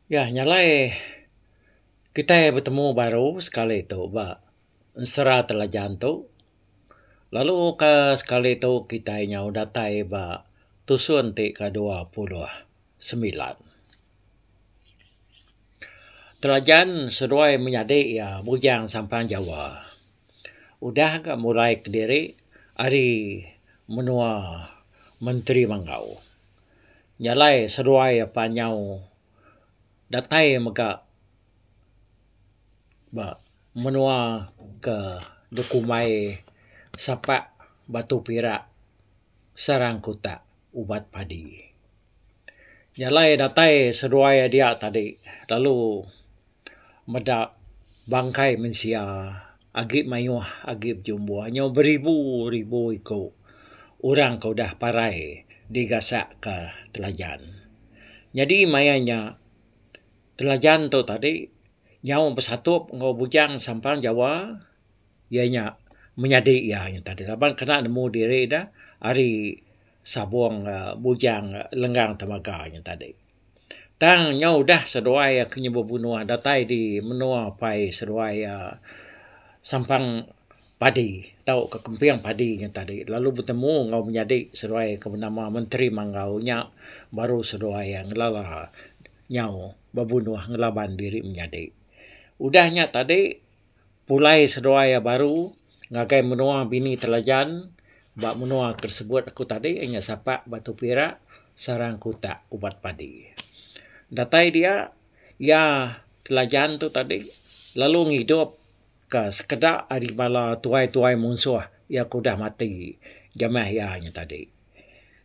Ya nyalai kitai betemu baru sekali tu ba ensera Telajan tu lalu ke sekali tu kitai nyau datai ba tusun ti ke 29. Telajan seduai menyadi iya Bujang Sampang Jawa udah ga mulai kediri ari menua Menteri Manggau. Jalai seduai iya panyau datai mega ba menua ke dikumbai Sapak Batu Pirak Sarang Kutak Ubat Padi. Jalai datai seduai iya dia tadi lalu meda bangkai mensia agi mayuh agi bejumbuh nyau beribu ribu iku orang ke udah parai digasak ka Telajan. Nyadi maya nya Telajan tu tadi nyau besatup enggau Bujang Sampang Jawa iya nya menyadi iya nya tadi laban kena nemu diri ne ari sabung Bujang Lenggang Temaga nya tadi. Tang nyau udah seduai iya ke nyebut bunuh datai di menua pai seduai iya sampang padi tauka kemping padi nya tadi lalu betemu enggau menyadi seduai ke benama Menteri Manggau nya baru seduai iya ngelala nyau bebunuh ngelaban diri menyadi. Udah nya tadi Pulai seduai iya baru ngagai menua bini Telajan ba menua ke disebut aku tadi iya nya Sapak Batu Pirak Sarang Kutak Ubat Padi. Datai dia iya Telajan tu tadi lalu ngidup ka sekeda ari bala tuai-tuai munsuh iya ke udah mati jamah iya nya tadi.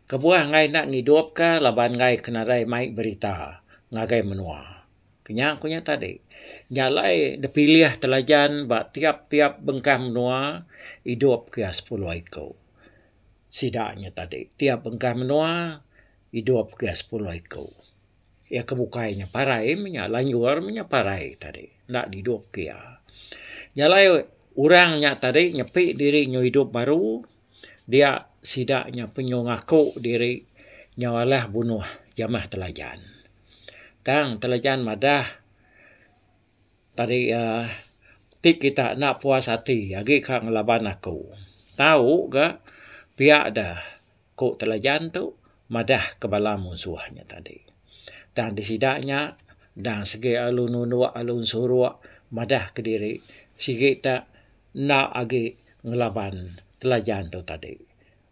Kebuah enggai enda ngidup ka laban enggai ke nadai mai berita ngagai menua. Nya ku nya tadi. Nya alai dipilih Telajan ba tiap-tiap bengkah menua idup ke sepuluh iku. Sida nya tadi tiap bengkah menua idup ke sepuluh iku. Iya ke bukai nya parai meh nya lanjur meh nya parai tadi enda didup ke iya. Nya alai orang nya tadi nyepi diri nyau idup baru dia sida nya penyu ngaku diri nyau alah bunuh jamah Telajan. Tang Telajan madah tadi uhh ti kita enda puas ati agi ka ngelaban aku. Tau ga pia da ku Telajan tu madah ke bala munsuh nya tadi. Tang di sida nya dang sigi lalu nunduk lalu ensuruk madah kediri sigi te enda agi ngelaban Telajan tu tadi.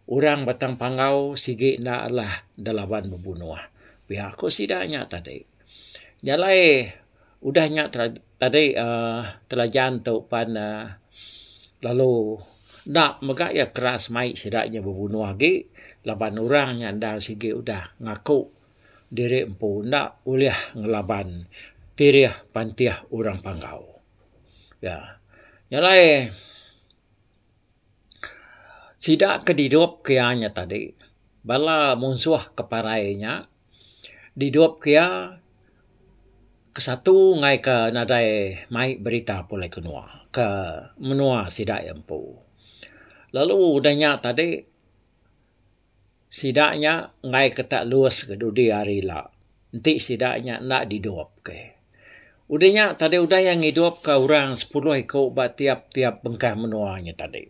Orang Batang Panggau sigi enda alah delaban bebunuh. Pia ku sida nya tadi. Nya alai udah nya tadi uhh Telajan tu pan uhh lalu enda mega iya keras mai sida nya bebunuh agi laban orang nya enda sigi udah ngaku diri empu enda ulih ngelaban tirih pantih orang Panggau. Ya. Nya alai. Sida ke didup ke iya nya tadi bala munsuh ke parai nya didup ke iya ke satu enggai ke nadai mai berita pulai ke menua ke menua sida iya empu. Lalu udah nya tadi sida nya enggai ke tak lus ke dudi hari ila enti sida nya enda didup ke. Udah nya tadi udah iya ngidup ka orang sepuluh iku ba tiap-tiap bengkah menua nya tadi.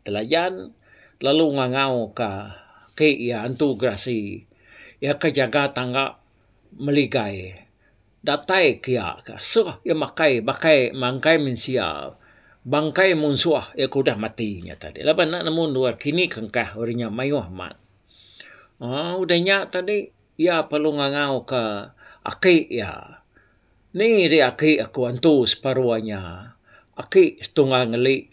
Telajan lalu ngangau ka ki iya Antu Gerasi iya ke jaga tangga meligai datai ke iya ka suh iya makai bakai mangkai mensia bangkai munsuh iya ke udah mati nya tadi laban enda nemu endur kini ke engkah orang nya mayuh amat. uhh Udah nya tadi iya perlu ngangau ka aki iya. Ni deh aki aku antu separuh inya aki setunggal ngeli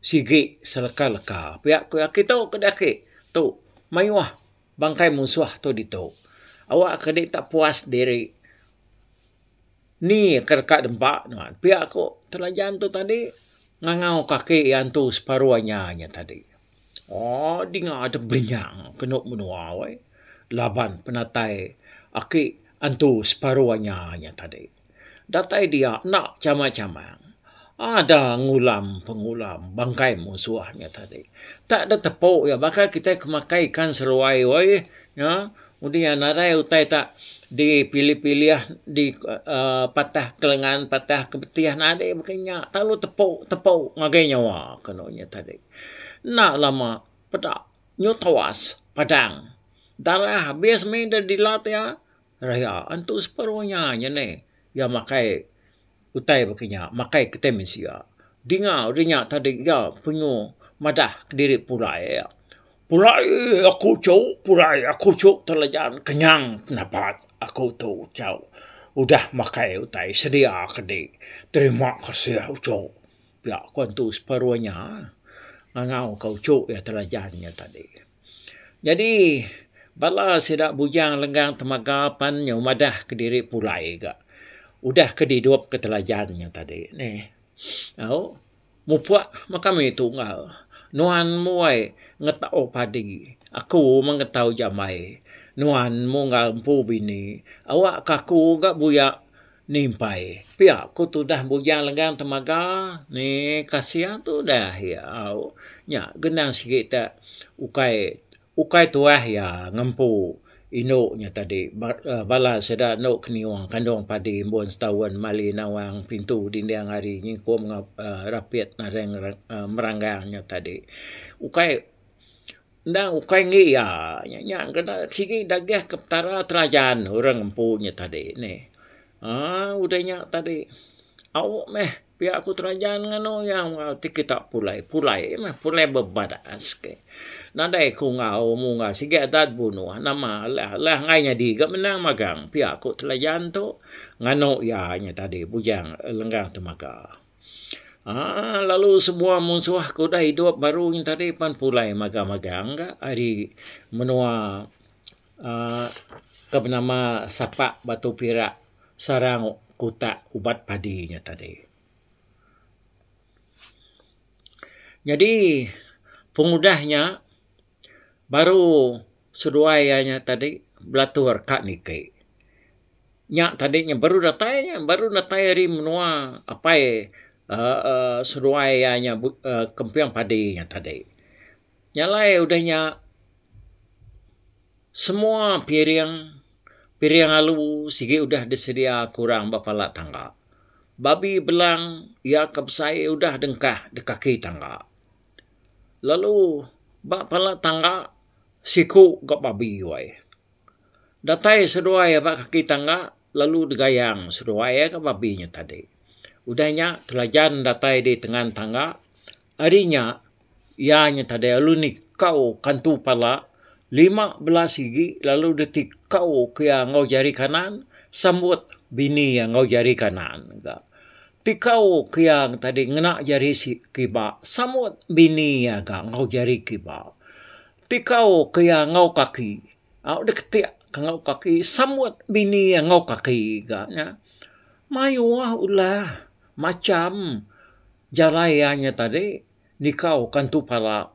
sigi seleka-leka. Pia ku iya kitu ke deh aki tu mayuh bangkai munsuh tu ditu. Awak ke deh tak puas diri ni ke deka dempa nuan. Pia ku Telajan tu tadi ngangau ke aki iya antu separuh inya nya tadi. Ooh dinga dep berinyang kenu menua weh laban penatai aki antu separuh inya nya tadi. Datai dia enda chamang-chamang ada ngulam pengulam bangkai munsuh nya tadi. Tak deh tepu iya baka kitai ke makai ikan seruai weh nya udah iya nadai utai tak. Dipilih-pilih di uhh patah kelengan patah ke betih nadai baka nya telalu tepu-tepu ngagai nyawa kenu nya tadi. Enda lama peda nyu tawas padang darah abis mih da dilat iya raya antu separuh nya nyenih iya makai utai baka nya makai kitai mensia. Dinga udah nya tadi iya penyu madah kediri pulai. Pulai aku tu, pulai aku tu telajan kenyang penapat aku tu chau udah makai utai sedia ke di terima kasih uchu pia ku antu separuh nya ngangau ka uchu iya telajan nya tadi. Nyadi bala sida bujang lenggang temaga pan nyau madah kediri pulai ga udah ke didup ke telajan nya tadi neh. Au. Mupuk meh kami tunggal. Nuan muai ngetau padi, aku meh ngetau jambai. Nuan munggal empu bini, awak ka aku ga buya nimpai. Pia ku tudah Bujang Lenggang Temaga ni kasih tudah iya au. Nya genang sigi te ukai Ukai tuah iya ngempu indu nya tadi bala sida endo keniung kandung padi embun setaun mali nawang pintu dinding hari nyingkum enggau rapit nareng meranggang nya tadi. Ukai endang ukai enggi iya nya kena sigi dagih ke petara telajan orang ngempu nya tadi nih. Aaa udah nya tadi au meh. Pia ku terajan nganu iya ti kita pulai pulai meh pulai bebadas ke. Nadai ku enggau munga sigi adat bunuh nama alah alah enggai nyadi ga menang magang pia ku telajan tu nganu iya nya tadi bujang lenggang temaga. Aaa lalu semua munsuh ke udah idup baru nya tadi pan pulai magang magang ga ari menua aaa ke benama Sapak Batu Pirak. Sarang kutak ubat padi nya tadi. Nyadi pengudah nya baru seduai iya nya tadi belatur ka niki. Nya tadi nya baru datai nya baru datai ari menua apai uhh seduai iya nya kemping padi nya tadi. Nya alai udah nya semua piring piring alu sigi udah disedia ke orang ba pala tangga. Babi belang iya ke besai udah dengkah da kaki tangga. Lalu ba pala tangga siku ga babi weh. Datai seduai ba kaki tangga lalu digayang seduai ga babi nya tadi. Udah nya telajan datai di tengan tangga ari nya Iya nya tadi lalu nikau kantu pala 15 igi lalu ditikau ke iya enggau jari kanan sambut bini iya enggau jari kanan ga. Tikau ke iya tadi ngena jari kiba sambut bini iya ga enggau jari kiba. Tikau ke iya enggau kaki au diketik ke enggau kaki sambut bini iya enggau kaki ga nya. Mayuh ulah macham jalai iya nya tadi. Nikau kantu pala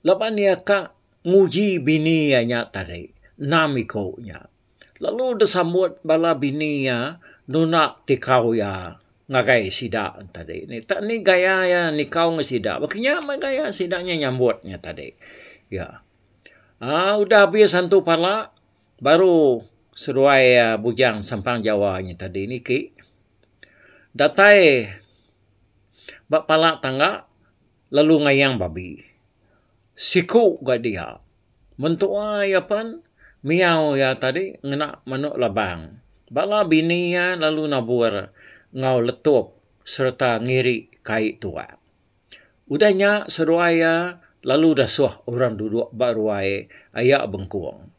laban iya ka nguji bini iya nya tadi enam iku nya. Lalu disambut bala bini iya nunda tikau iya ngagai sida tadi. Tak ni gaya iya nikau ngan sida baka nya meh gaya sida nya nyambut nya tadi. Iya. Aaa udah abis antu pala baru seduai iya Bujang Sampang Jawa nya tadi niki datai. Ba pala tangga lalu ngayang babi. Siku ga dia. Mentua iya pen miau iya tadi ngena manuk labang. Bala bini iya lalu nabur enggau letup sereta ngiri kai tuak. Udah nya seduai iya lalu dasuh orang duduk ba ruai aya bengkung.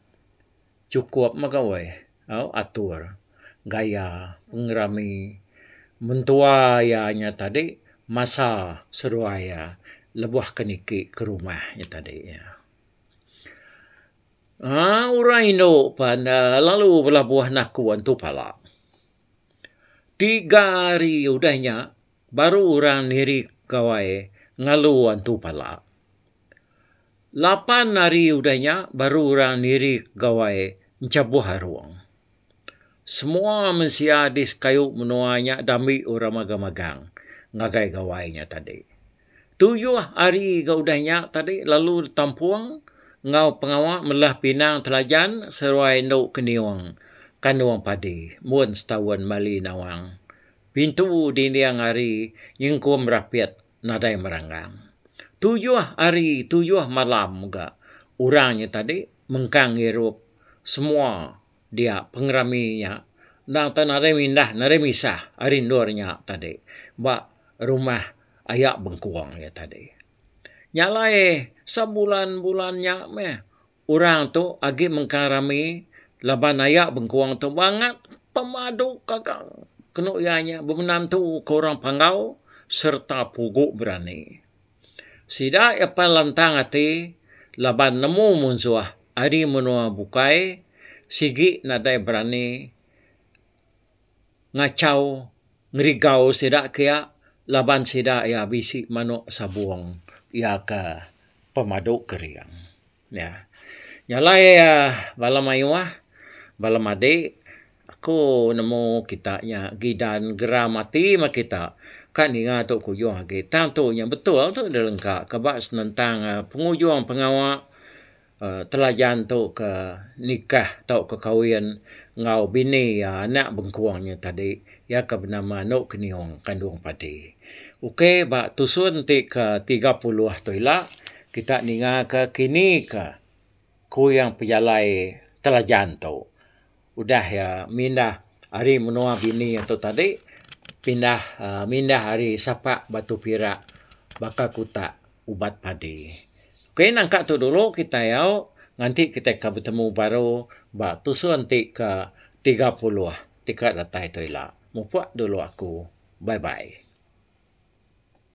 Chukup mega weh au atur gaya pengerami mentua iya nya tadi masa seduai iya lebuh ke niki ke rumah nya tadi. Aaa orang indu pan lalu belabuh naku antu pala. Tiga hari udah nya baru orang niri gawai ngalu antu pala. Lapan hari udah nya baru orang niri gawai enchabuh arung. Semua mensia di sekayu menua nya dambi orang magang-magang ngagai gawai nya tadi. Tuyuh hari ga udah nya tadi lalu ditampung enggau pengawa melah pinang Telajan seruai endu Keniung. Kandung padi mun setaun mali nawang. Pintu dinding hari nyengkum rapit nadai meranggang. Tujuh hari tujuh malam mega orang nya tadi mengkang ngirup semua dia pengerami nya endang tau nadai mindah nadai misah ari endur nya tadi ba rumah aya bengkung iya tadi. Nya alai sebulan bulan nya meh orang tu agi mengkang rami laban aya bengkung tu bangat pemadu gaga kenu iya nya bemenantu ke orang Panggau sereta pugu berani. Sida iya pan lantang ati laban nemu munsuh ari menua bukai sigi nadai berani ngachau ngerigau sida ke iya laban sida iya bisi manok sabung iya ke pemadu kering. Nya. Nya alai bala mayuh bala madik aku nemu kita nya gidan geram ati meh kita ka ninga tu kujung agi. Tang tu nya betul tu dilengka ke ba senentang pengujung pengawa Telajan tu ke nikah tauka kawin enggau bini iya anak bengkung nya tadi iya ke benama Anu Keniung Kandung Padi. Okey ba tusun ti ke 30 tu ila kita ninga ke kini ke kuing pejalai Telajan tu udah iya mindah ari menua bini iya tu tadi pindah uhh mindah ari sapak Batu Pirak baka kutak ubat padi. Okey nangka tu dulu kitai au nganti kitai ka betemu baru ba tusun ti ke 30 ti ka datai tu ila. Mupuk dulu aku. Bye bye.